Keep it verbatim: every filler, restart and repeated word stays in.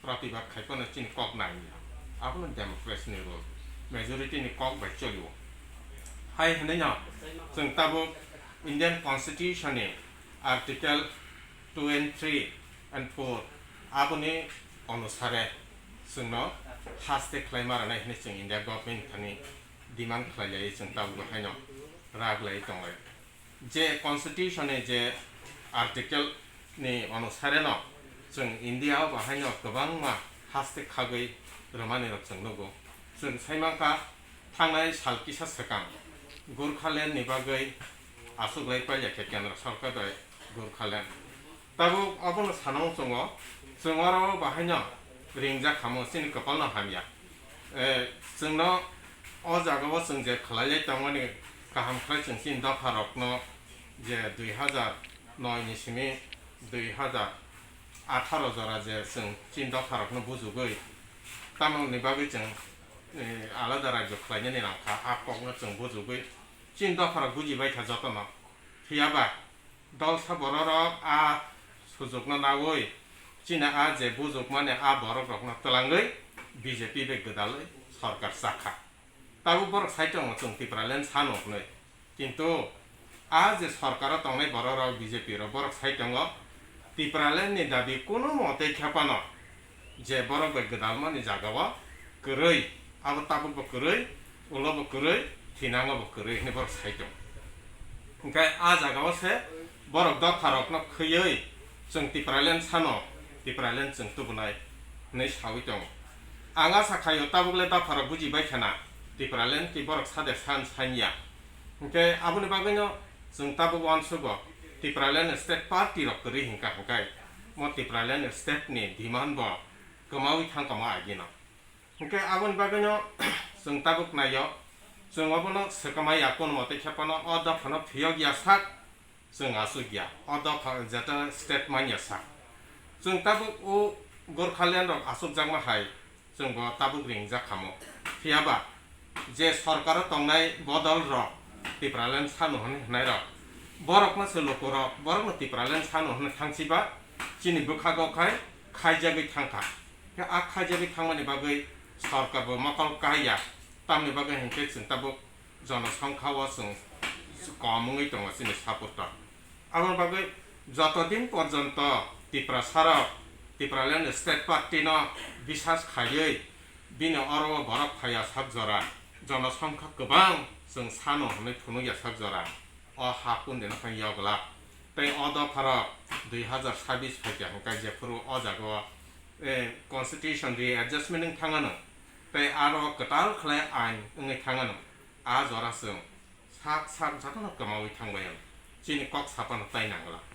protibad khai phano chini kok nang ya. Abono democracy ni rule. Majority ni kok bai cholio. Hai hwnwi no chwng tabuk Indian Constitution ni Article two and three and four aboni onusare chwngno haste khlai ma rwnai hwnwi chwng India government thani demand khlai lai chwng tabuk haino rak lai tonglai. Je Constitution ni je article ni onusare no chwng India o bahaino kwbangma haste khagwi rwmani rok chwng nugo. Chwng sai mankha thangnai sal kisa swkang Gurkhaland ni bagwi aswk lai pailya khe Kendra Sarkar bai Gurkhaland. Tabuk obono sana muchungo, chwng oro bahaino ringjak khamu chini kwpalno hamya. Eh, chwngno o jagao chwng je khlaiwi tongmani kaham khlai chwng chini dopharokno je dui hazar noi ni simi dui hazar atharo jora je chwng chini dopharokno bujugwi tamoni bagwi chwng, eh, alada rajyo khlainani nangkha, a kokno chwng bujugwi chini dopharok bujibaikha jotono. Phiyaba dolsa bororok a sujukno naui chini a je bujukmani a borokrokno twlangwi B J P bai gwdalwi sorkar chakha. Tabuk borok sai tongo chwng Tipraland sano hwnwi. Kintu a je sorkaro tongnai bororok B J P rok borok sai tongo Tipraland ni dabi kunu motei khe phano je borok bai gwdalmani jagao kwrwi, abo tabukbo kwrwi, ulobo kwrwi, thinangobo kwrwi hwnwi borok sai tongo. Hwnkhe a jagao se borok dopharokno khwiwi chwng Tipraland sano, Tipraland chwng tubunai hwnwi saui tongo. Ang asa khaio tabukle dopharok bujibai khana Tipraland ki borok sade san sanya. Hwnkhe aboni bagwino chwng tabuk uansugo Tipraland State Party rok kwrwi hwnkha hwnkhe mo Tipraland State ni demand bo kwmaui thangkha mo agino. Hwnkhe aboni bagwino chwng tabuk naio, chwng obono swkama ya kono motoi khe phano o dophano phiyok ya sak chwng asuk ya, o dopha jeta state man ya sak. Chwng tabuk o Gorkhaland rok asukjakma hai chwng bo tabuk ringjak khamo. Phiyaba je sorkaro tongnai bodol rok Tipraland sano hwnwi hwnai rok, borokno se lukurok borokno Tipraland sano hwnwi thangsiba chini bwkhago khai khaijagwi thangkha. Khe a khaijagwi thangmani bagwi sorkar bo mokol kaiya, tamni bagwi hinkhe chwng tabuk jonosongkha o chwng kom wngwi tongo chini supporter. Aboni bagwi joto din porjonto Tiprasarok Tipraland State Party no bisas khaiwi bini oro o borok phaiya sak jora jonosongkha kwbang chwng sano hwnwi phunukya sak jora o ha kundino phai yogla. Tei o dopharok dui hazar sabis phaikha hwnkhe jephuru o jagao, eh, constitution readjustment wng thangano tei aro kwtal khlai ain wngwi thangano a jora chwng sak sak jotono kwmaui thangbai ang. Chini kok sapano tai nangla.